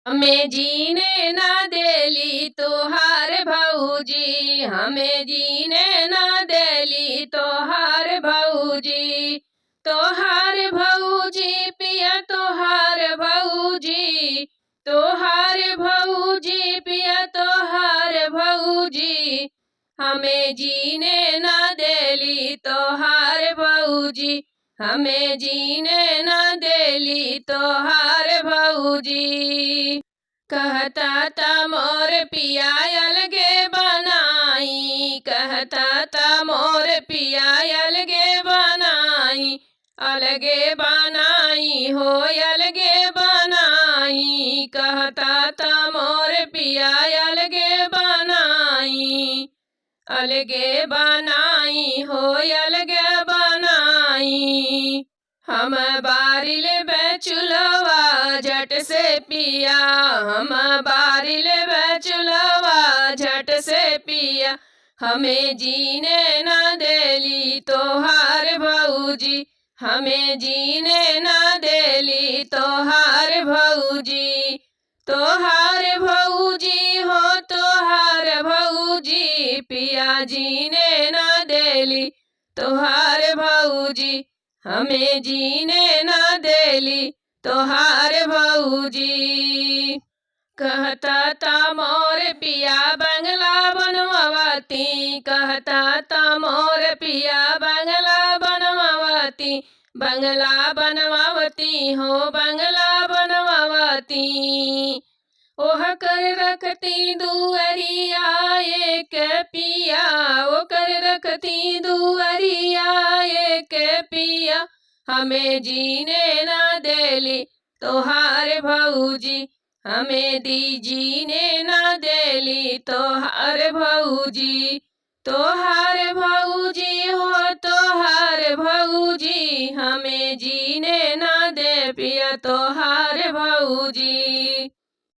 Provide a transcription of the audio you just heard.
हमें जीने ना देली तोहार भौजी, हमें जीने ना देली तोहार भौजी। तोहार भौजी पिया तोहार भौजी, तोहार भौजी पिया तोहार भौजी। हमें जीने ना देली तोहार भौजी, हमें जीने ना देली तोहार भौजी। कहता ता मोर पिया अलगे बनाई, कहता ता मोर पिया अलगे बनाई, अलगे बनाई हो अलगे बनाई। कहता ता मोर पिया अलगे बनाई, अलगे बनाई हो अलगे बनाई। हम बारिल बेचुलवा झट से पिया, हम बारिल बेचुलवा झट से पिया। हमें जीने ना देली तोहार भौजी, हमें जीने ना देली तोहार भौजी। तोहार भौजी हो तोहार भौजी, पिया जीने ना देली तोहार भौजी। हमें जीने ना देली तोहार भौजी। कहता ता मोर पिया बंगला बनवाती, कहता ता मोर पिया बंगला बनवाती, बंगला बनवाती हो बंगला बनवाती। ओह कर रखती दुअरिया एक पिया, ओ कर रखती दुअरिया एक पिया। हमें जीने ना देली तोहार भौजी, हमें दी जीने ना देली तोहार भौजी। तोहार भौजी हो तोहार भौजी, हमें जीने ना दे पिया तोहार भौजी।